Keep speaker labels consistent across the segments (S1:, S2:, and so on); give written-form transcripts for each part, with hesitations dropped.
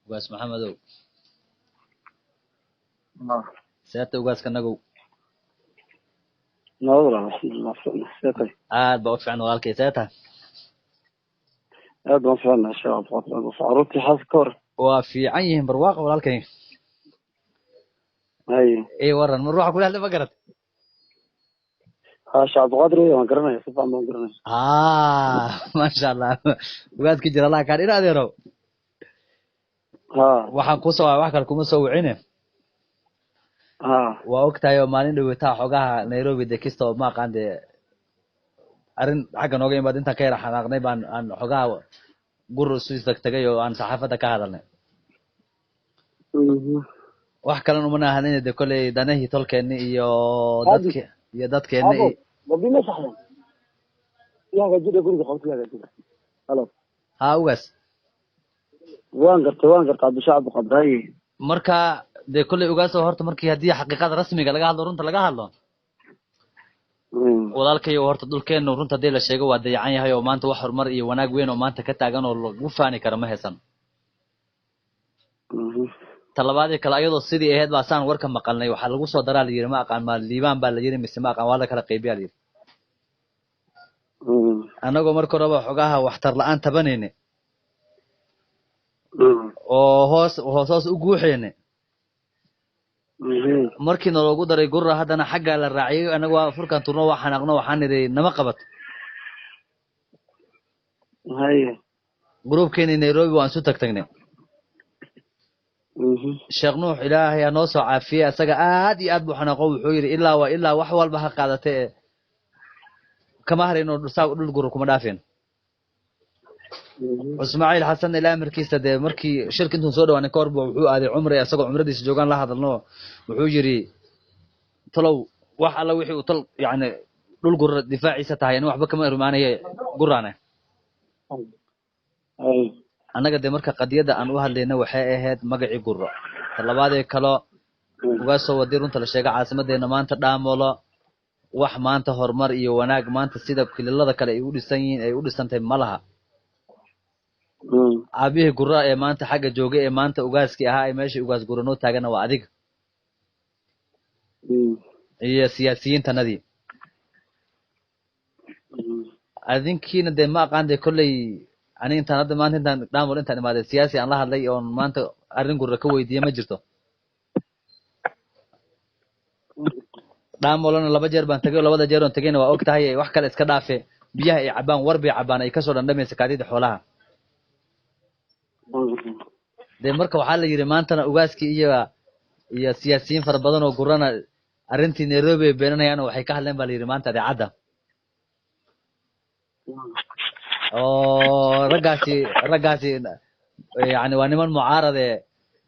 S1: Ugaas Maxamedow, seeta ugaaska nagow?
S2: Nabad walaal, alxamdulilah, fiicna. See tahay?
S1: Aad baa u fiican walaalkay, see tahay?
S2: Aad baan fiicnaa, Sheekh Cabdiqaadir. Aad baan caruurtii xaas ka hor?
S1: Waa fiican yihiin, barwaaqa walaalkay.
S2: Haye.
S1: Ii waran, mar ruuxa kula hadlay ma garat?
S2: Ha, Sheekh Cabdiqaadir wey, waan garanaya, si fiican baan garanaya.
S1: Ah, maasha Allah, ugaaska jira Allah kaan ina adeerow.
S2: Ha.
S1: Waxaan kusoo wax kale kuma soo wicine.
S2: Ha.
S1: Waa og tahay oo maalin dhaweetaa xogaha Nairobi de kisto ma aqaan dee arrin xagga nooga imaad intaan ka yara xanaaqnay baan aan xogaha gur isu tagtagay oo aan saxaafadda ka hadalnay. Wax kalena umana hadlayna de kolley danahii tolkeenni iyo dadke iyo dadkeenni.
S2: Abo gabdhi ma saxdan i hagaajida guriga qabta, i hagaajida. Halo.
S1: Ha, ugaas.
S2: Waan gartay, waan gartay, Cabdisha Cabdiqaadir. Haye.
S1: Marka dee kolley ugaasoo horta markii haddii xaqiiqada rasmiga laga hadlo, runta laga hadlo, walaalkayo, horta dhulkeenu runta haddii la sheego waa dayacan yahay, oo maanta wax horumar iyo wanaag weyn oo maanta ka taagan oo lagu faani karo ma haysan. Talabaadii kale, ayadoo sidii ahayd baa saan warka maqalnay waxaa lagu soo daraa la yidhi, ma aqaan ma Liibaan baa la yidhi mise ma aqaan, waa la kala qaybiyaa la yidhi. Annagoo marka horeba xogaha waxtar la-aan tabanayne oo hoos hoos hoos u guuxayne, markii naloogu daray gurra haddana xaggaa la raaciyay, annaga waa furkan turno, waa xanaaqno, waxaan nidhi nama qabato.
S2: Haye.
S1: Gruubkeeni Nairobi waan isu tag tagnay. Sheekh Nuux Ilaahay ha noo soo caafiyey, asaga aad iyo aad buu xanaaqo, wuxuu yidhi ilaa waa ilaa wax walba ha qaadate ee kama harayno, saa dhul gurra kuma dhaafeen. Ismaaciil Xasan ilaa amarkiisa dee markii shirka intuun soo dhawaanay ka hor bu wuxuu aaday cumri, isagoo cumradiisa joogaan la hadalno, wuxuu yidhi talow wax alla wixii uu tol yacni dhul gurra difaaciisa tahay ani waxba kama imaanaye gurraane.
S2: Haye.
S1: Annaga dee marka qadiyadda aan u hadlayna waxay ahayd magacii gurro. Talabaadii kalo, ugaasoo wadii runta la sheega, caasimadeena maanta Dhaamolo wax maanta horumar iyo wanaag maanta sida kililada kale ay u dhisan yihiin ay u dhisantahay ma laha. Aabihii gurra ee maanta xagga joogay ee maanta ugaaskii ahaa ee meeshii ugaas gurra noo taagana waa adiga iyo siyaasiyiintanadii. Adinkiina dee ma aqaan dee kolley ani intaan hadda maanta intaan Dhaamol intaan imaaday siyaasi aan la hadlay oon maanta arrin gurra ka weydiiye ma jirto. Dhaamolona 2 jeer baan tagay oo labada jeer oon tagayna waa og tahay, wax kale iska dhaafe biyaha ay cabaan war bay cabaan ay kasoo dhandhamaysa kaadida xoolaha. Dee marka waxaa la yidhi maantana ugaaskii iyo siyaasiyiin fara badan oo gurana arrintii Nairobi ay beenanayaan oo waxay ka hadleen baa la yidhi maanta idaacadda oo raggaasi yani waa niman mucaarade,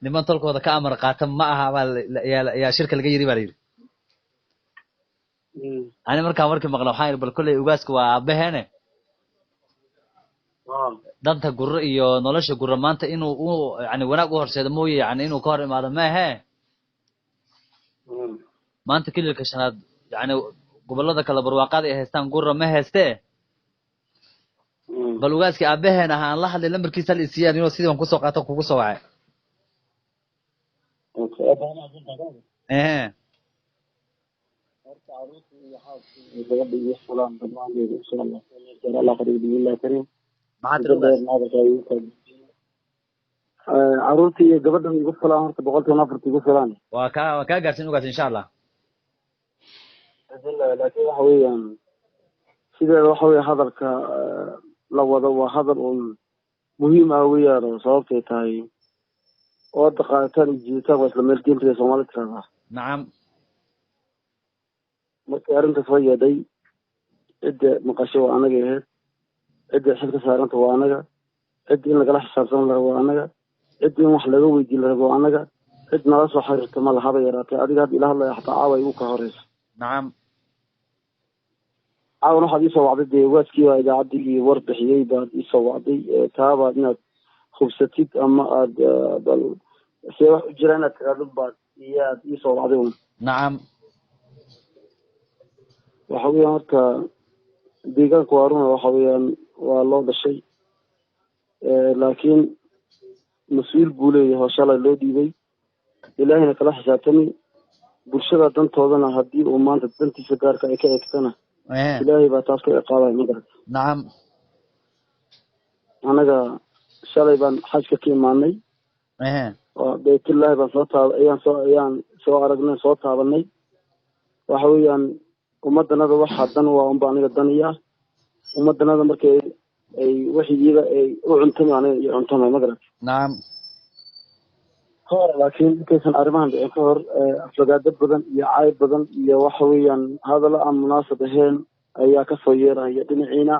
S1: niman tolkooda ka amar qaata ma aha baa yaa shirka laga yidhi baa la yidhi. Ani markaan markii maqla waxaan yidhi bal kolley ugaasku waa aabaheene, danta gurro iyo nolosha gurro maanta inuu u yani wanaag u horseedo mooye yani inuu ka hor imaado maahe. Maanta kililka shanaad yani gobolada kale barwaaqada ay haystaan gurra ma haystee, bal ugaaskii aabaheen ahaa aan la hadlay lambarkiisa hal isiiyaan inuu sidii baan kusoo qaato kugu soo wacay. Ehe.
S2: Horta caruurta iyo xaaska iyo gabadha iyo fulaan dhammaanteed insha Allah Allah qariib billahi kariim.
S1: Maxaa tiri ugaas?
S2: Caruurta iyo gabadhan igu filaan horta 114 igu filaan.
S1: Waa kaa gaarsiin ugaas insha Allah.
S2: Laakiin waxa weeyaan sideeda waxa weeye hadalka la wado waa hadal uun muhiim ah weeyaan, oo sababtay tahay oo hadda qaadataan iyo jiiditaan waa isla meel geynta Soomaali tiraahdaa.
S1: Nacam.
S2: Markii arrintaas soo yeedhay cidda maqasho waa anaga ahayd, cidda xil ka saaranta waa anaga, cidda in lagala xisaabtan la rabo waa anaga, cidda in wax laga weydiin la rabo waa anaga. Cid nala soo xiriirta ma lahaba yaraatee. Adiga hadda ila hadlaya xataa caawa igu ka horeysa.
S1: Nacam.
S2: Caawana waxaad iisoo wacday dee waaskii baa idaacaddii iyo war bixiyey baad iisoo wacday, taabaad inaad hubsatid ama aad bal see wax u jira inaad tiraahdo baad iyaad iisoo wacday un.
S1: Nacam.
S2: Waxa weeyaan horta deegaanka waa runa, waxa weeyaan waa loo dhashay, laakiin Mas-uul buu leeyahay oo shalay loo dhiibay, ilaahayna kala xisaabtami. Bulshada dantoodana haddii uu maanta dantiisa gaarka ay ka eegtana, ilaahay baa taas ka ciqaabaya, ma garat?
S1: Nacam.
S2: Anaga shalay baan xajka ka imaanay oo baytullaahi baan soo taab ayaan soo ayaan soo aragnay, soo taabanay. Waxa weeyaan ummadanada waxa dan waa unba aniga daniya. Ummadanada markay ay wixii iyaga ay u cuntami, aniga iyo cuntamay, ma garat?
S1: Nacam.
S2: Ka hor laakiin intaysan arrimahan dhicin ka hor, aflagaado badan iyo cayb badan iyo waxa weeyaan hadallo aan munaasab ahayn ayaa kasoo yeeraya dhinaciina.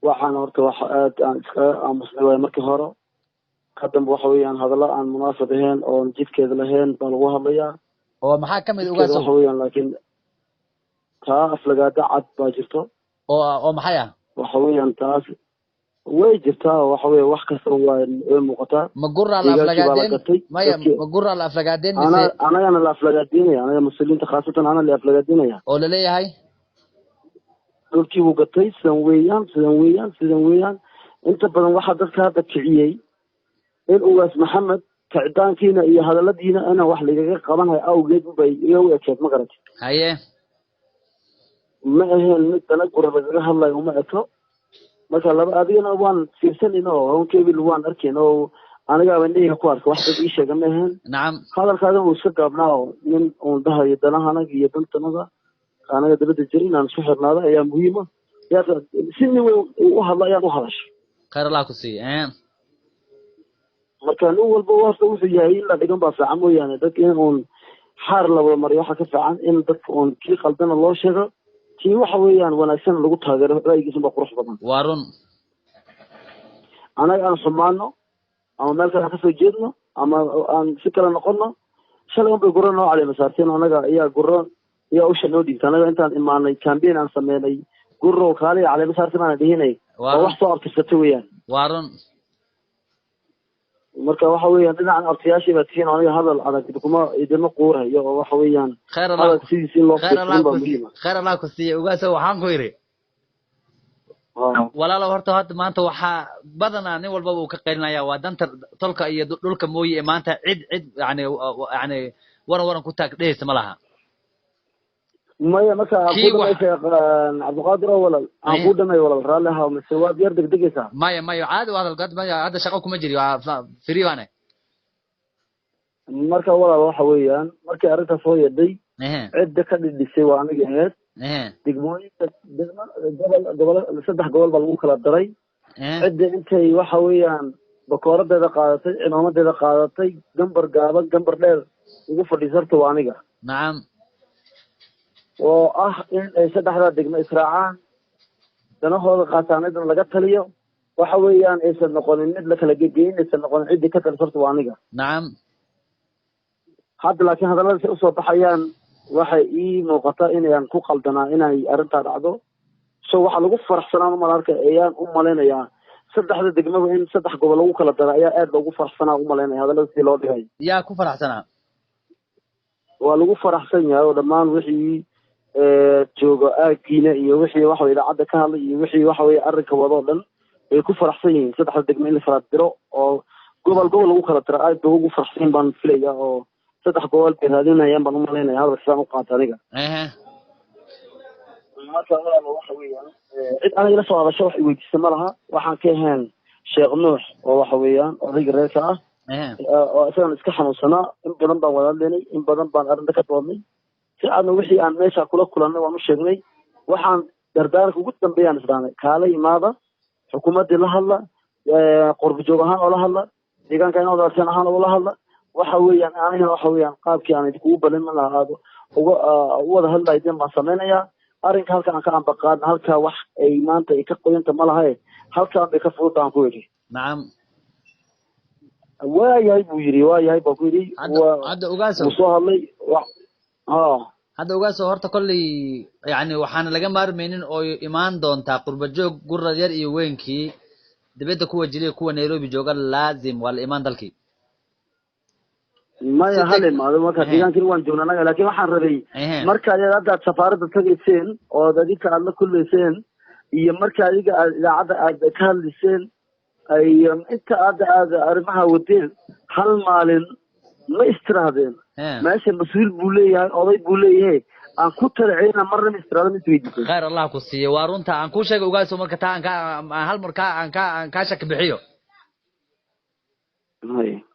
S2: Waxaana horta waxa aad aan iskaga aamusnay waay markii hore. Ka dambe waxa weeyaan hadallo aan munaasab ahayn oon jidkeeda lahayn baa lagu hadlayaa.
S1: Oo maxaa ka mid,
S2: jidkeeda
S1: ugaasow?
S2: Waxa weeyaan laakiin taa aflagaado cad baa jirto.
S1: Oo maxay ah?
S2: Waxa weeyaan taas way jirtaa oo waxa weeye wax kasta waa way muuqataa.
S1: Ma guraa la
S2: Deegaankii baa la
S1: aflagaadeen?
S2: gatay.
S1: Maya.
S2: Dadkii
S1: Ma guraa la aflagaadeen
S2: ana
S1: mise?
S2: Anagana la aflagaadinaya, anaga mas-uuliyiinta khaasatan ana la aflagaadinaya.
S1: Oo laleeyahay?
S2: Dhulkii buu gatay, sidan weeyaan, sidan weeyaan, sidan weeyaan. Inta badan waxaa dadka hadda kiciyey in ugaas Maxamed kicitaankiina iyo hadaladiina ina wax lagaga qabanhayo awgeed bay iga u ekeed, ma garatay?
S1: Haye.
S2: Ma aheen mid dana gura lagaga hadlayo, uma eko. Marka laba adigana waan fiirsanayna oo honkebil waan arkayna oo anigaaba indhahayga ku arka, wax dad ii sheega ma aheen.
S1: Nacam.
S2: Hadalkaagan uu iska gaabnaa oo nin uun dhahayo danahanaga iyo dantanada anaga dabadda jira inaan isku xirnaado ayaa muhiima. Yaa si nin weyn uu u hadlo ayaan u hadashay.
S1: Khayr Allah ku siiye.
S2: Marka nin walba horta wuxuu yahay in la dhigan baa fiican mooyaane dadka in uun xaar la wada mariyo. Waxaa ka fiican in dadka uun kii qaldana loo sheego, kii waxa weeyaan wanaagsan lagu taageero, ra'yigiisa baa qurux badan.
S1: Waa run.
S2: Anaga aan xumaano ama meel kale aan kasoo jeedno ama aan si kale noqono, shalay un bay guro noo caleema saarteen. Anaga ayaa guro ayaa usha noo dhiibta. Anaga intaan imaanay campaign aan sameynay, guro kaaliya caleema saartay maana dhihinay.
S1: Waa
S2: waa
S1: run.
S2: Wax soo abtirsatay weeyaan.
S1: Waa run.
S2: Marka waxa weeyaan dhinacan abtiyaashii baa tihiin. Aniga hadal adag kuma idima quurayo oo waxa weeyaan
S1: Khayr Allah
S2: hadal
S1: ku
S2: sidiisa in loo
S1: khayr Allah
S2: fiirsan baa
S1: ku
S2: muhiima.
S1: Khayr Allah ku siiye, ugaasow. Waxaan ku yidhi, walaalow, horta hadda maanta waxaa badanaa nin walbaba uu ka qaylinaya waa danta tolka iyo dhulka mooye ee maanta cid yani waran waran ku taag dhehaysa ma laha.
S2: Maya, marka aan
S1: Kii
S2: ku
S1: wax
S2: dhamay sheekh Cabdiqaadir oo walal aan ku dhamay walal, raalli ahaa, mise waad yar degdegaysaa?
S1: Maya, maya, caadi u hadal gad. Maya, hadda shaqo kuma jiri, waa free baane.
S2: Marka walaal waxa weeyaan markii arrintaas soo yeedhay, cidda ka dhidhisay waa aniga ahayd. Degmooyinka degmo gobol gobol saddex gobol baa lagu kala daray. Cidda intay waxa weeyaan bakooradeeda qaadatay, cimaamadeeda qaadatay, gambar gaaban gambar dheer ugu fadhiisarta waa aniga.
S1: Nacam.
S2: Oo ah in ay saddexdaa degmo israacaan, danahooda qaataanidna laga taliyo, waxa weeyaan aysan noqonin mid la kala gegeyn, aysan noqonin. Ciddii ka talisarta waa aniga.
S1: Nacam.
S2: Hadda laakiin hadallada say usoo baxayaan waxay ii muuqataa inayaan ku qaldanaa inay arrintaa dhacdo. So waxaa lagu faraxsanaa umala arka ayaan u malaynayaa saddexda degmaba in saddex gobol lagu kala dara ayaa aad loogu faraxsanaa u malaynaya hadallada sidii loo dhigay.
S1: Yaa ku faraxsanaa?
S2: Waa lagu faraxsan yahay oo dhammaan wixii jooga aagiina iyo wixii waxa weye idaacadda ka hadlay iyo wixii waxa weye arrinka wado oo dhan way ku faraxsan yihiin saddexda degmo in la kala diro oo gobol gobol lagu kala diro. Aad bay ugu faraxsan yihiin baan filaya oo saddex gobol bay raadinayaan baan u malaynaya hadalka sidaan u qaata aniga. Marka walaal waxa weeyaan cid aniga ila soo hadasho wax i weydiisa ma laha. Waxaan ka ahayn Sheekh Nuux oo waxa weeyaan odayga reerka ah oo isagan iska xanuunsanaa. In badan baan wada hadlaynay, in badan baan arrinta ka doodnay. Si aadna wixii aan meesha kula kulannay waan u sheegnay. Waxaan dardaaranka ugu dambeeyaan isdhaanay kaala imaada xukuumaddii la hadla, qurbo joog ahaan oo la hadla, deegaanka in odaarsan ahaan oo la hadla. Waxa weeyaan anigana waxa weeyaan qaabkii aan idinkugu ballan lahaa aad uga u wada hadlaydeen baan samaynayaa. Arrinka halka aan ka ambaqaadna, halkaa wax ay maanta ay ka qoyanta ma lahae, halkaan bay ka fududta aan ku yidhi.
S1: Nacam.
S2: Waa yahay buu yidhi, waa yahay baan ku yidhi.
S1: Hadda
S2: waa
S1: hadda ugaasow
S2: wuu soo hadlay ha.
S1: Hadda ugaasow, horta kolley yani waxaana laga maarmaynin oo imaan doontaa qurba joog gura yar iyo weynkii dibadda kuwa jiriya kuwa Nairobi jooga, laazim waa la imaan dalkii.
S2: Maya,
S1: si
S2: hal
S1: deg
S2: imaado marka deegaankii waan joognaa anaga, laakiin waxaan rabay marka ayaad hadda aad safaaradda tagayseen ood adinka aad la kulmayseen iyo marka adiga aad idaacadda aad ka hadlayseen. Ay inta aad aad arrimaha wadeen hal maalin ma istirahdeen? Meesha mas-uul buu leeyahay, oday buu leeyahay, aan ku talaceyna marna ma istiraahdo, ma isweydiisay?
S1: Khayr Allah ku siiyo, waa runta aan kuu sheegay Ugaaso. Marka taa aan ka aan hal mar ka aan ka aan kaa shaki bixiyo.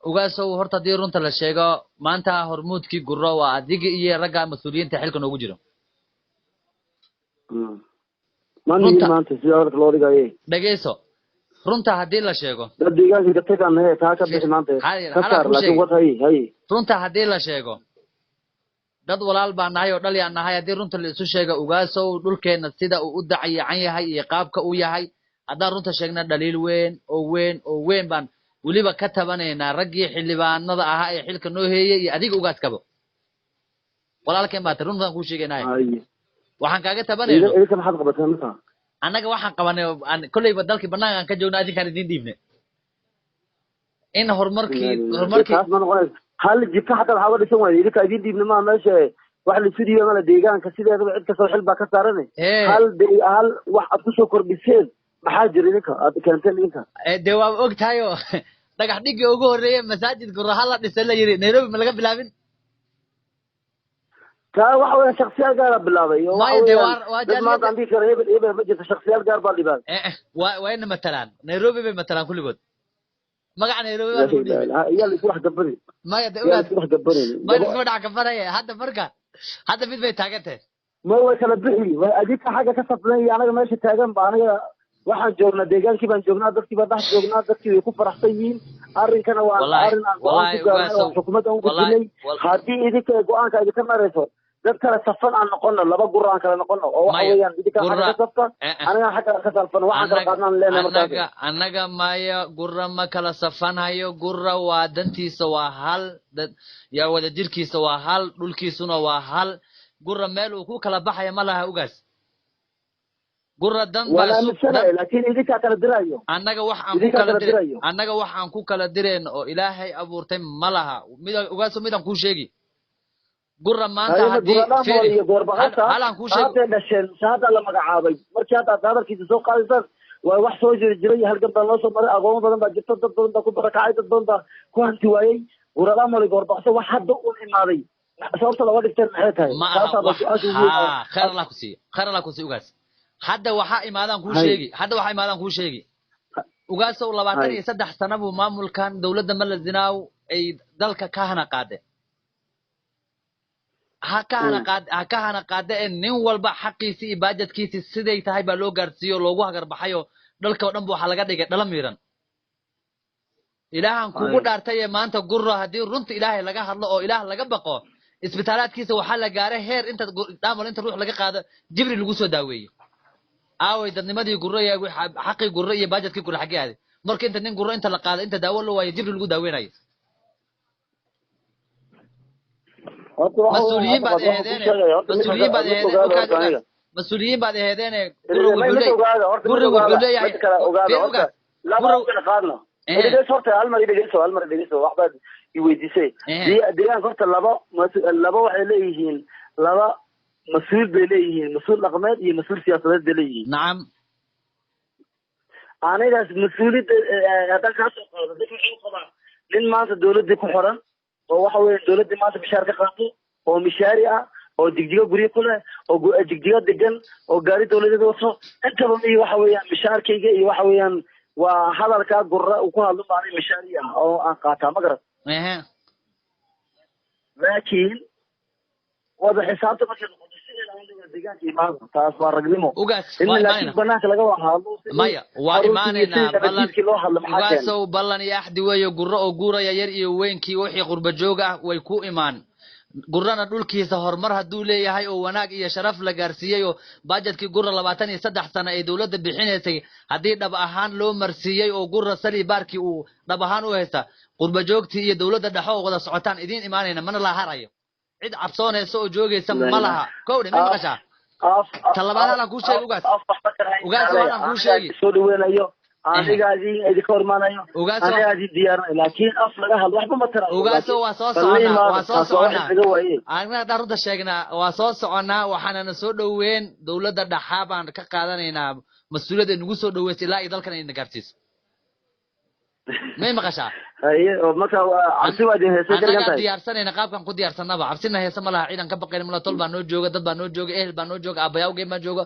S1: Ugaasow, horta haddii runta la sheego, maanta hormuudkii Guro waa adiga iyo ragga mas-uuliyiinta xilka noogu jiro.
S2: Ma nihin maanta sida hadalka loo dhigaye.
S1: Dhegeyso, runta haddii la sheego,
S2: dad deegaanka ka tagaan he, taa ka bixi maanta, ka saar, laakiin wad hay hay.
S1: Runta haddii la sheego, dad walaal baan nahay oo dhalyaan nahay. Haddii runta la isu sheego, Ugaasow, dhulkeenna sida uu u dacayacan yahay iyo qaabka uu yahay haddaan runta sheegna, dhaliil weyn oo weyn oo weyn baan weliba ka tabanaynaa raggii xildhibaanada ahaa ee xilka noo heeyey iyo adiga Ugaaskaba. Walaalkeen baa tay, runtaan kuu sheegaynay. Waxaan kaaga tabanayno
S2: Idinka maxaad qabateen marka?
S1: Annaga waxaan qabanay kolleyba dalkii banaanka aan ka joogna adinkaan idin dhiibnay in horumarkii
S2: Taas ma noqonayso. Hal jika xataa waxaa uga dhisan waaya idinka idin dhiibna maa meesha wax laisu dhiibay male. Deegaanka sideedaba cid kastoo xil baa ka saarane. Hal hal wax aad kusoo kordhiseen maxaa jira idinka aad keenteen idinka?
S1: Dee waa og tahay oo dhagax dhigii ugu horreeyay masaajid Guro hala dhisay la yiri Nairobi ma laga bilaabin?
S2: Taa waxa weeyaan shaksiyaal gaara bilaabay oo waxa weeyaan dad maanta aan dhihi karo hebel hebel ma jirto, shaksiyaal gaar baa dhibaabay.
S1: Waa ina matalaan Nairobi bay matalaan kulligood, magaca Nairobi baa lagu dhiibay.
S2: Yaa la isku dhex gabanay?
S1: Maya de,
S2: yaa la isku dhex gabanay?
S1: Maya, iskuma dhex gabanaya. Hadda marka hadda mid bay taagan tahay.
S2: Ma way kala bixi, way adinka xagga ka safnay iyo anaga meesha taagan ba. Anaga waxaan joognaa deegaankii baan joognaa, dadkii baan dhex joognaa, dadkii way ku faraxsan yihiin. Arrinkana waa arrin aan go-aan ku gaarnay oo xukuumadda aan gudbinay. Haddii idinka go-aanka idinka marayso, dad kale safan aan noqono, laba guro aan kala noqono oo waxa weeyaan idinka xagga ka safta, anaga xagga ka safan, waxaan kala qaadnaan leenahay markaas.
S1: Annaga maya, Gura ma kala safanhayo. Gura waa dantiisa waa hal, yaa wada jirkiisa waa hal, dhulkiisuna waa hal. Gura meel uu ku kala baxaya ma laha, Ugaas. Gura dan
S2: baa aaminsanahay, laakiin idinkaa kala dirayo.
S1: Annaga wax aan ku kala dirayo, annaga wax aan ku kala direen oo Ilaahay abuurtay ma laha. Mid, Ugaaso, midaan kuu sheegi, Gura maanta haddii
S2: iyo Goorbaqasa hadday dhasheen mise hadda la magacaabay? Markii hadda aad hadalkiisa soo qaadaysaan, waa wax soo jiri jiray. Halgan baa loo soo maray, agoomo badan baa jirta, dad badan baa ku barakacay, dad badan baa ku hanti waayey. Guradhamol iyo Goorbaqasa wax hadda un imaaday, sababta looga dhigteen maxay tahay?
S1: Ma aha. Khayr Allah ku siiyo, khayr Allah ku siiyo, Ugaas. Hadda waxaa imaadaan kuu sheegi, hadda waxaa imaadaan kuu sheegi, Ugaasow. 23 sano buu maamulkan dowladda Malazinaaw ay dalka ka hana qaade, ha ka hana qaad, ha ka hana qaade ee nin walba xaqiisii iyo baajadkiisii siday tahay baa loo gaarsiiyo, loogu hagarbaxayo. Dhalka oo dhan ba waxaa laga dhigay dhala miiran. Ilaahan kugu dhaartay ee maanta Guro haddii runta Ilaahay laga hadlo oo Ilaah laga baqo, isbitaalaadkiisa waxaa la gaaray heer inta dhaamal inta ruux laga qaado jibri lagu soo daaweeyo. Aaway dadnimadii Guro iyo xaqii Guro iyo baajadkii Guro xaggee aaday marka inta nin Guro inta la qaado, inta daawo loo waayo, jibri lagu daaweynayo? Mas-uuliyiin baad eheedeene, mas-uuliyiin baad eheedeen, mas-uuliyiin baad eheedeene. Guro wuxuu leeyahay, Guro wuxuu leeyahay.
S2: Dhegeyso horta, hal mar dhegeyso, hal mar dhegeyso. Waxbaad i weydiisay deegaanka. Horta laba waxay leeyihiin, laba mas-uul bay leeyihiin, mas-uul dhaqameed iyo mas-uul siyaasadeed bay leeyihiin.
S1: Nacam.
S2: Anigaas mas-uuliyadda haddaan kaa soo qaado, dadka waxay u qabaan nin maanta dowladdii ku xiran oo waxa weeye dowladdii maanta mishaar ka qaato oo mishaari ah oo Jigjigo guryo ku leh oo Jigjigo degan oo gaari dowladeed wato intaba iyo waxa weeyaan mishaarkayga iyo waxa weeyaan waa hadalkaa Gurra uu ku hadlo baan mishaari ah oo aan qaataa, ma garat? Laakiin wada xisaabta markay noqoto sideeda aniga deegaanka imaado, taas waa ragnimo.
S1: Ugaas,
S2: in laakiin banaanka laga wada hadlo.
S1: Maya, waa imaanaynaa.
S2: Ballan loo hadlo maxaa?
S1: Ugaasow, ballan iyo axdi weeyo. Guro oo guuraya, yar iyo weynkii wixii qurba joog ah way ku imaan. Gurana dhulkiisa horumar hadduu leeyahay oo wanaag iyo sharaf la gaarsiiyey oo baajadkii Gura 23 sano ay dowladda bixinaysay haddii dhab ahaan loo marsiiyey oo Gura sali baarkii uu dhab ahaan u haysta, qurba joogtii iyo dowladda dhexo oo wada socotaan idiin imaanayna, mana la harayo. Cid cabsoonaysa oo joogaysa ma laha. Kowdhe, ma maqashaa? Talabaad halaan kuu sheegi, Ugaas, Ugaas, halaan kuu sheegi.
S2: Soo dhaweynayo, anigaa idinka hormaanayo, anigaa idin diyaarinayo, laakiin af laga hadlo waxba ma tarayo.
S1: Ugaaso, waa soo soconaa, waa soo soconaa. Aniga haddaan runta sheegnaa, waa soo soconaa, waxaanana soo dhoweyn dowladda dhaxaa baan ka qaadanaynaa mas-uuliyadda ay nagu soo dhoweysa ilaa iyo dalkan ayna gaarsiiso. May maqashaa?
S2: Haye, oo marka cabsi waa idin heesay ka dhigan
S1: Annagaa
S2: tahay.
S1: diyaarsanayna, qaabkan ku diyaarsanaba cabsina heese ma laha. Ciidan ka baqayna mala. Tol baa noo jooga, dad baa noo jooga, ehel baa noo jooga, aabbayaawgeen baa jooga,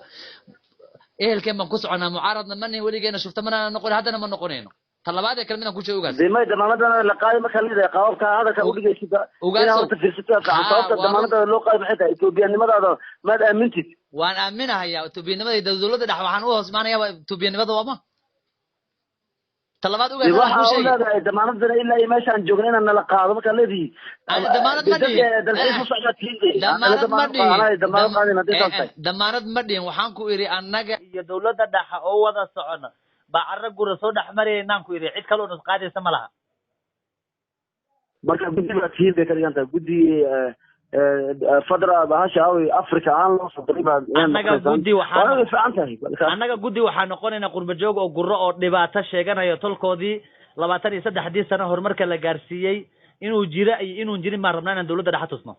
S1: ehelkeen baan ku soconaa. Mucaaradna ma nihin, weligeena shufta mana noqon, haddana ma noqonayno. Ta labaad ee kale midaan ku sheego, ugaas.
S2: Dee may damaanadana la qaaday markaa leedahay, qaababka hadalka u dhigaysid
S1: Ugaasow.
S2: Inaa horta fiirsato fiican.
S1: Haa,
S2: Sababta
S1: waa run.
S2: damaanadada loo qaaday maxay tahay? Etoobiyanimadaada maad aamintid?
S1: Waan aaminahayaa etoobiyanimada. Dowladda dhex waxaan u hoos imaanaya waa etoobiyanimada. Waama ta labaad, ugaas,
S2: Dee
S1: hadaan
S2: waxa
S1: kuu
S2: u
S1: sheegi.
S2: leedahay damaanadana ilaa iyo meeshaan joogna inaan nala qaado markaa leedihi.
S1: Ani damaanad ma dhihin.
S2: Dalxiis u socdaa tiinde.
S1: Damaanad ma dhihin.
S2: Damaanad qaadin haddii saas tahay.
S1: Damaanad ma dhihin. Waxaan ku idhi annaga iyo dowladda dhexe oo wada socona baa carro gura soo dhex maraynaan ku idhi. Cid kale oo nus qaadaysa ma laha.
S2: Marka guddi baa tihiin bay ka dhigan tahay, guddi federa bahasha awi Africa aan loo soo diray baa.
S1: Annaga guddi
S2: Waa way fiican tahay.
S1: Annaga guddi waxaa noqonaynaa qurba joog oo guro oo dhibaato sheeganayo tolkoodii 23dii sano horumarka la gaarsiiyey inuu jira iyo inuun jirin baan rabnaa inaan dowladda dhexe tusno.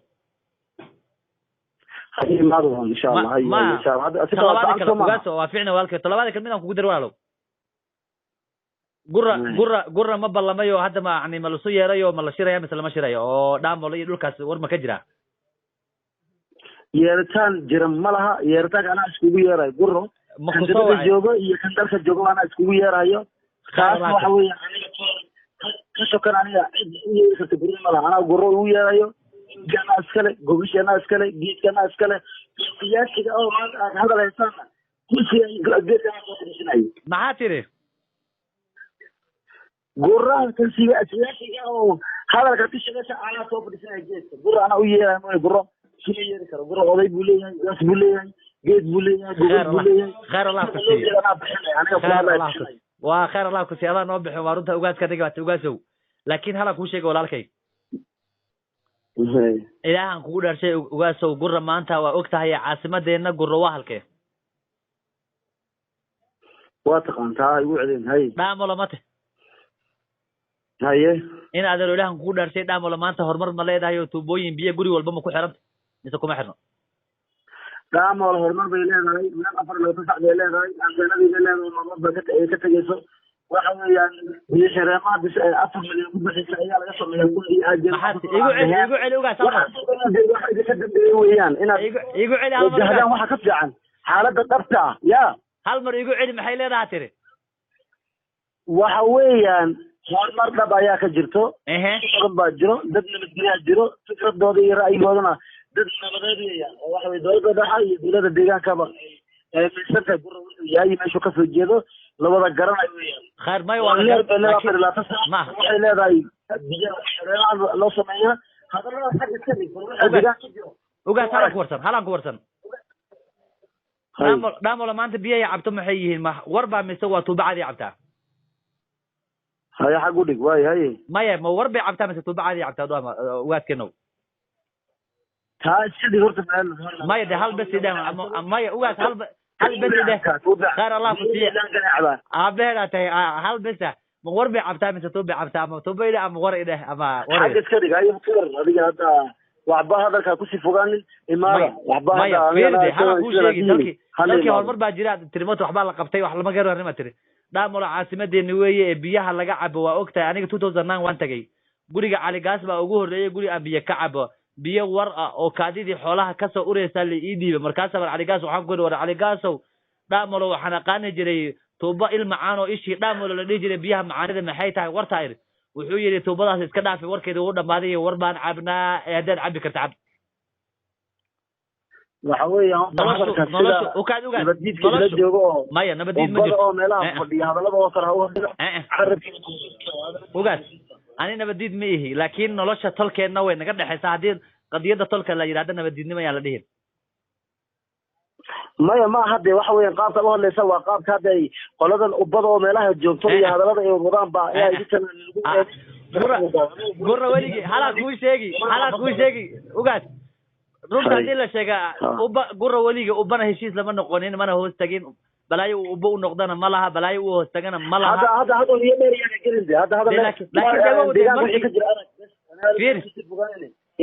S2: Ha imaado insha Allah, hay
S1: Ma
S2: insha Allah. Hadda si kala
S1: talabaada
S2: fiican
S1: kale
S2: soo maaha.
S1: Ugaaso, waa fiicna walaalkay. Talabaada kale midaan kugu dar, walaalow, gura gura gura ma ballamayo hadda, ma yani ma lasu yeerayo, ma la shiraya mise lama shirayo? Oo dhaamolo iyo dhulkaas war ma ka jira?
S2: Yeeritaan jira ma laha. Yeeritaanka anaa iskugu yeerayo guro.
S1: Ma
S2: Kan
S1: kusoo
S2: dibadda
S1: wacay?
S2: joogo iyo kan dalka joogo anaa iskugu yeerayo. Taas
S1: Allah.
S2: waxa weeye aniga ka sokan aniga cid u yeeri karta guro ma laha. Anaa guro ugu yeerayo. Geedka anaa iskale, gogosha anaa iskale, geedka anaa iskale. Siyaasiga oo maanta aad hadal haysaana kursiga iyo geedka anaa soo fadhiisanayo.
S1: Maxaa tiri?
S2: Guraha kan siyaasiga oo hadalka ka shaqeysa anaa soo fadhiisanaya geedka. Guro anaa u yeerayo mooye, guro suma yeeri karo. Guro oday buu leeyahay, gaas buu leeyahay, geed buu leeyahay, gogol
S1: Kheer
S2: buu
S1: Allah,
S2: leeyahay.
S1: kheer Allah ku
S2: Loo
S1: siiyo.
S2: jeeda anaa bixinaya, aniga
S1: Kheer
S2: kula
S1: Allah ku
S2: bixinaya.
S1: Waa kheer Allah ku siiyo, adaa noo bixin. Waa runta, ugaaska adiga baata, ugaasow. Laakiin halaan kuu sheega, walaalkay, ilaahan kugu dhaarshay, ugaasow, gura maanta waa og tahay caasimadeenna guro waa halkee?
S2: Waa taqaantaa, igu celin hay.
S1: Dhaamolo mate.
S2: Haye.
S1: In adeero, ilaahan kugu dhaarshay, dhaamolo maanta horumar ma leedahay oo tuubooyin biyo guri walba ma ku xiranta mise kuma xirno?
S2: Dhaamool horumar bay leedahay. Meel 24 sac bay leedahay, anteenadii bay leedahay, marmar bay ay ka tegeyso. Waxa weeyaan biyo xireemaha bis ay 4 milyan ku bixisa ayaa laga sameeyaa gurigii aajeen.
S1: Maxaa igu celi, igu celi, ugaas, hal mar.
S2: Waxaasoo dhan dee waxa idinka dambeeyey weeyaan inaad
S1: Igu celi hal mar,
S2: wajahdaan
S1: ugaas.
S2: Waxa ka fiican xaaladda dhabta ah ya.
S1: Hal mar igu celi, maxay leedahay tiri?
S2: Waxa weeyaan horumar dhab ayaa ka jirto. Badan baa jiro, dad nabadgelyaa jiro, fikradooda iyo ra'yigoodana dad nabadeed weeyaan, oo waxa weye dowladda dhexe iyo dowladda deegaankaba ay aaminsan tahay gura wuxuu yahay iyo meeshuu kasoo jeedo la wada garanayo weeyaan.
S1: Khayr may waa la
S2: Leer bay leedahay 24 saac.
S1: Maaha.
S2: Waxay leedahay biyo xereeraha loo sameeyaa. Hadallada xagga iska dhig bal waxa
S1: Ugaas.
S2: deegaanka jiro.
S1: Ugaas, halaan ku warsan, halaan ku warsan.
S2: Hay.
S1: Dhaamolo, dhaamolo maanta biyahay cabto maxay yihiin? Ma war baa mise waa tuubo caadi cabtaa?
S2: Haye, xag u dhig waay, haye.
S1: Maya, ma war bay cabtaa mise tuubo caadi cabtaa, dhaama ugaaskeenow?
S2: Taa iska dhig horta meel.
S1: Maya de, hal bes idheh. Maya ugaas, hal bes idheh. Khayr Allah ku siiye. Aabaheedaa tahay. Hal bes ah, ma war bay cabtaa mise tuub bay cabtaa? Ama tuubo idheh ama war idheh ama war
S2: Xagga
S1: idheh.
S2: iska dhig, haye ka waran adiga hadda waxba hadalkaa kusii fogaanin imaada.
S1: Maya
S2: waxba
S1: maya
S2: hadda
S1: fiiri de,
S2: anigana
S1: hala kuu
S2: sidan
S1: sheegi
S2: adihi
S1: dalkii
S2: hala
S1: dalkii
S2: imaado.
S1: Horumar baa jira tirimoto, waxbaa la qabtay, wax lama garan ma tiri. Dhaamolo caasimadeeni weeye ee biyaha laga cabo waa og tahay. Aniga 2009 waan tagay guriga Cali Gaas baa ugu horreeyey guri aan biyo ka cabo. Biyo war ah oo kaadidii xoolaha kasoo ureysaa la ii dhiibay. Markaasa war Cali Gaas waxaan ku yidhi, war Cali Gaasow, dhaamolo waxaan aqaani jiray tuubo il macaan oo ishii dhaamolo la dhihi jiray, biyaha macaanida maxay tahay wartaa idhi? Wuxuu yidhi tuubadaas iska dhaafi, warkeeda wuu dhammaaday iyo war baan cabnaa ee haddaad cabi karta cab.
S2: Waxa weeyaan horta
S1: Noloshu
S2: hadalka
S1: noloshu
S2: sida
S1: ukaad ugaad
S2: nabaddiidka ila
S1: noloshu
S2: joogo oo
S1: maya, nabadiid ma
S2: ubbada
S1: jirto.
S2: oo meelaha fadhiya hadallada oo kale ha u hadlina. Carabkiina.
S1: Ugaas, ani nabadiid ma ihi, laakiin nolosha tolkeenna way naga dhexaysaa. Haddii qadiyadda tolka la yidhahdo nabadiidnimo ayaan la dhihin.
S2: Maya, ma aha dee. Waxa weeyaan qaabka u hadlaysa waa qaabka hadda ay qoladan ubbada oo meelaha joogto iyo hadallada ay wadaan baa ayaa idinkana lagu
S1: Gura gura weligii halaa kuu sheegi, halaa kuu sheegi, ugaas, runta
S2: Hay.
S1: haddii la sheega uba gura weligii ubana heshiis lama noqonin, mana hoos tagin. Balaayo uu uba u noqdana ma laha, balaayo uu hoos tagana ma
S2: Hadda
S1: laha.
S2: Hadda hadal iyo dheer yaana gelin de hadda hadal
S1: Dee laakiin dee waa
S2: deegaanka wixii
S1: markii
S2: ka jira arag.
S1: Fiiri.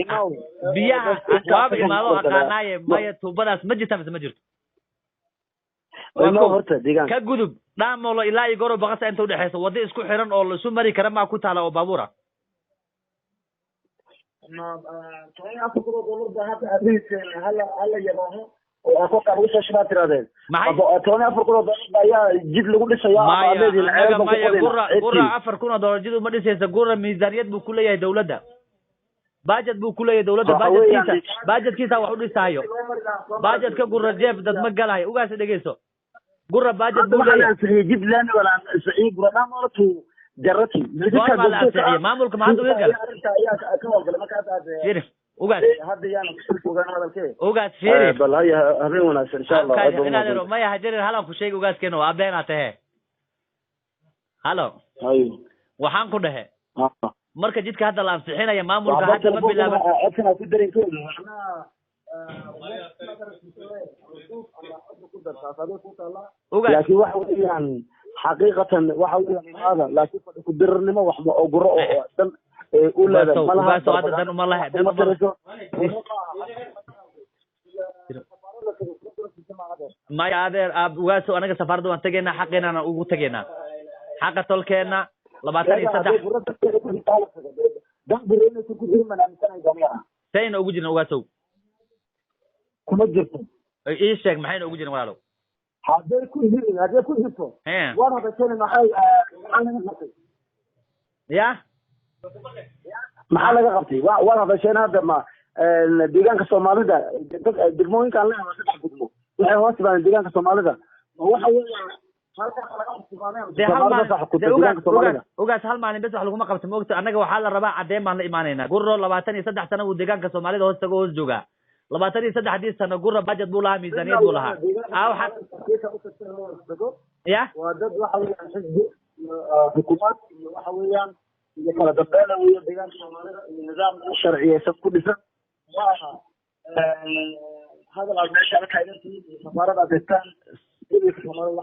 S2: Imaw.
S1: Biyaha waaba imaado aqaanaaye. Maya, tuubadaas ma jirta mise ma jirto?
S2: Waa horta deegaanka
S1: ka gudub Dhaamolo ilaa iyo Goro Baqasa inta udhexeysa waddo isku xiran oo laisu mari kara maa ku taala oo baabuura.
S2: $14,000 baa hadda aad dhihiyseen hala yabaaho oo aad kolkaa lagu soo shubaa tirahdeen.
S1: Maxay?
S2: $14,000 ayaa jid lagu dhisayaa.
S1: Maya, annaga maya, gura $4,000 jid uma dhisaysa. Gura miisaaniyad buu ku leeyahay dawladda, budget buu ku leeyahay dawladda, budgetkiisa wax u dhisahayo. Budgetka Gura jeeb dad ma galahayo. Ugaas dhegeyso, Gura budget buu
S2: leeyahay. Jid laami wala ansixiyey Gura Dhaamolo to Jarati.
S1: Goormaa la ansixiyey maamulka? Maxaad uga galay? Fiiri ugaas,
S2: hadda yaan ku ogaan hadalkee.
S1: Ugaas fiiri,
S2: bal haya, habeen wanaagsan insha Allah.
S1: Inaad maya hajarir halan ku sheegi ugaaskeena waa beenaa tahe. Halo, waxaan ku dhehe marka jidka hadda la ansixinaya maamulka hadda ma bilaaban.
S2: Codkan ku dareenkooda macnaha.
S1: Ugaas,
S2: laakiin waxa weeyaan xaqiiqatan waxa weeyaan imaada, laakiin fadhi ku dirirnimo wax ma oguro oo dan u leedahay
S1: malaha. Hadda dan uma lahe, dan uma maya adeer. Ugaasow, anaga safaaradda waan tegaynaa, xaqeenana ugu tegaynaa, xaqa tolkeena 23. Sayna ugu jirin ugaasow?
S2: Kuma jirto.
S1: Ii sheeg maxayna ugu jirin walaalow.
S2: Hadday ku jirin, hadday ku jirto waan hadasheen. Maxay, maxaa laga qabtay?
S1: Ya,
S2: maxaa laga qabtay? Waad hadasheen hadda. Ma deegaanka Soomaalida degmooyinkaan leeyahay waa 3 degmo, waxay hoos yimaadeen deegaanka Soomaalida. Waxa weeyaan
S1: ugaas, hal maalin bes wax laguma qabto maogta. Annaga waxaa la rabaa caddeyn baan la imaanaynaa. Guro 23 sano buu deegaanka Soomaalida hoos tago, hoos joogaa. 23 sano Gura budget buu lahaa, miisaaniyad buu lahaa. Ya,
S2: waa dad waxa weeyaan xisbi iyo xukuumaad iyo waxa weeyaan iyo kala dambeyn weeye deegaanka Soomaalida iyo nidaam sharciyeysan ku dhisan. Ma aha hadal aad meesha la taagantihiin iyo safaarada aad haystaan wax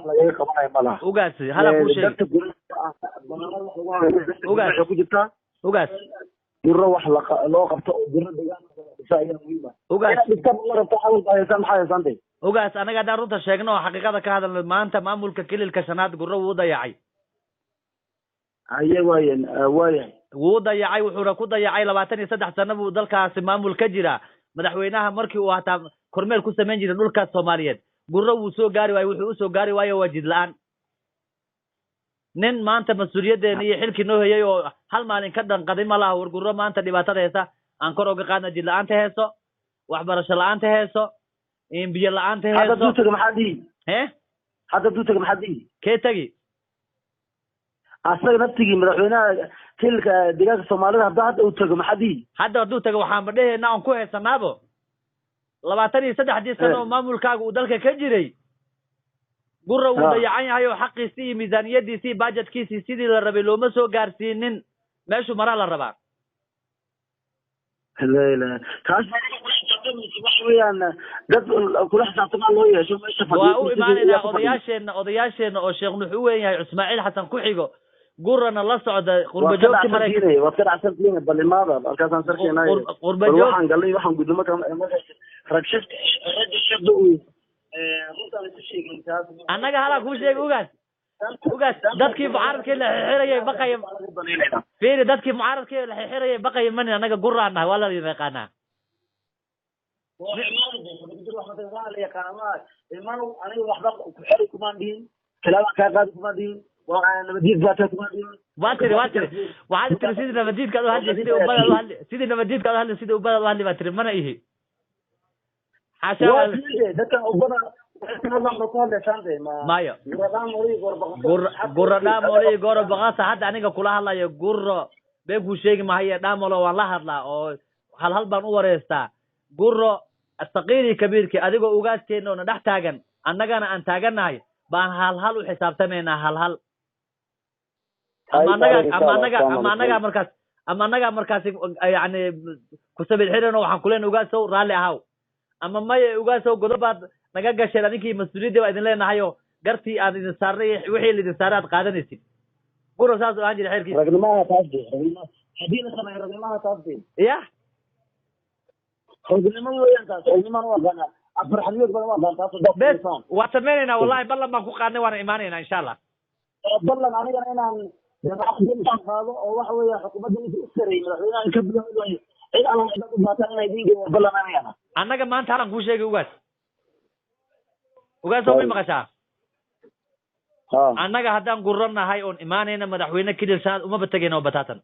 S2: lagaga qabanayo malaha.
S1: Ugaas, hala kuu sheeg.
S2: Ugaas ku jirtaa.
S1: Ugaas,
S2: guro wax loo qabto oo guro deegaanka dhisa ayaa muhiim ah.
S1: Ugaas,
S2: dhigta ma rabto hadal baa haysaan, maxaa haysaantay?
S1: Ugaas, anaga haddaan runta sheegno oo xaqiiqada ka hadalno, maanta maamulka kililka shanaad Guro wuu dayacay.
S2: Haye, waayan waayahay,
S1: wuu dayacay. Wuxuuna ku dayacay 23 sano buu dalkaasi maamul ka jiraa. Madaxweynaha markii uu hataa kormeel ku samayn jiray dhulkaas Soomaaliyeed, Guro wuu soo gaari waayo. Wuxuu usoo gaari waayo waa jid la-aan. Nin maanta mas-uuliyaddeena iyo xilkii noo heyay oo hal maalin ka dhanqaday ma laha. War Guro maanta dhibaatada heesa aan kor oga qaadna, jid la-aanta heeso, waxbarasho la-aanta heeso, biyo la-aanta heeso.
S2: Hadda duu taga maxaa dhihi?
S1: He,
S2: hadda duu taga maxaa dhihi?
S1: Kee tegi?
S2: Asaga naftigii madaxweynaha kililka deegaanka Soomaalida hadda uu tago maxaa dhihi?
S1: Hadda hadduu tago waxaanba dheheynaa oon ku heysanaabo 23dii sano oo maamulkaaga uu dalka ka jiray, Gura wuu dayacan yahay oo xaqiisii iyo miisaaniyadiisii iyo budgetkiisii sidii la rabay looma soo gaarsiinin. Meeshuu maraa la rabaa.
S2: Taas waxa weeyaan dad kula xisaabtamaa loo yeesho meesha.
S1: Waa u imaanaynaa odayaasheenna oo Sheekh Nuux u weyn yahay, Ismaaciil Xasan ku xigo, Gurana la socda qurba joogti
S2: Maraykan. Waad ka dhacsantihiin, bal imaada halkaasaan sarkeenay.
S1: Qurba joog
S2: waxaan galay, waxaan gudmo rag shifta ragga shifta uu runtaan ku sheegin taas.
S1: Annaga halaa kuu sheegay ugaas. Ugaas, dadkii mucaaradkii la xirxirayay baqaya, fiiri, dadkii mucaaradkii la xirxirayay baqaya manin. Annaga Guraan nahay, waa la yaqaanaa.
S2: Aniga waxba ku xeri kumaan dhihin, talaabaan kaa qaadi kumaan dhihin,
S1: waa tiri, waa tiri, waxaad tiri sidii nabadiidka aad u hadli, sidii ubbadaad u hadli, sidii nabadiidka aad u hadli, sidii ubbadaad u hadli baa tiri. Mana ihi. Mayo Gura Dhaamolo iyo Goro Baqasa hadda aniga kula hadlayo, Guro been kuu sheegi mahaye. Dhaamolo waan la hadlaa oo hal hal baan u wareystaa. Guro saqiirii kabiirkii adigoo ugaaskeena oo na dhex taagan, annagana aan taagannahay baan hal hal u xisaabtamaynaa, hal hal. Ama annaga ama annaga ama annagaa markaas ama annagaa markaasi yacni kusabil xiran oo waxaan kuleen ugaasow raalli ahaw, ama maya ugaasow godobaad naga gasheen adinkii mas-uuliyadda baa idin leenahayo, gartii aan idin saarnay wixii laidin saaray aad qaadanaysid. Guro saas oo ahaan jira xeerkiisa.
S2: Ragnimaha taas de, haddii la sameeyo ragnimaha taas de.
S1: Ya,
S2: ragnimo weeyaan taas, ragnimaan u aqaanaa. Afar xaliyood badan waa taas haddaad
S3: Bes
S2: samaysaan.
S3: Waa sameynaynaa, wallahi ballan baan ku qaadnay, waana imaanaynaa insha Allah.
S2: Ballan anigana inaan intaan qaado oo waxa weeye xukuumadda ninka u sareeyay, madaxweynaha ka bilaabayo, cid alla cidaad u baataan inay idin geeyo, ballan anigana.
S3: Annaga maanta halan kuu sheegay, ugaas, ugaas, may maqashaa?
S2: Ha.
S3: Annaga haddaan gurro nahay oon imaanayna, madaxweyne kilil saad umaba tegayna oo bataatan.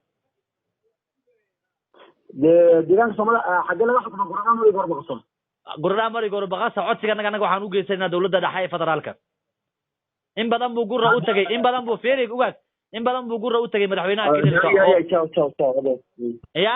S2: Dee deegaanka Soomaalida xaggee laga xukuma Gurada Mari Gorbaqso?
S3: Gurraa Mari Gorbaqasa codsiga annaga waxaan u geysanaa dowladda dhexe ee federaalka. In badan buu Gurra u tegay, in badan buu feerig, ugaas, in badan buu Gurra u tegay madaxweynaha kililka oo
S2: Ciao, ciao, ciao.
S3: Ya.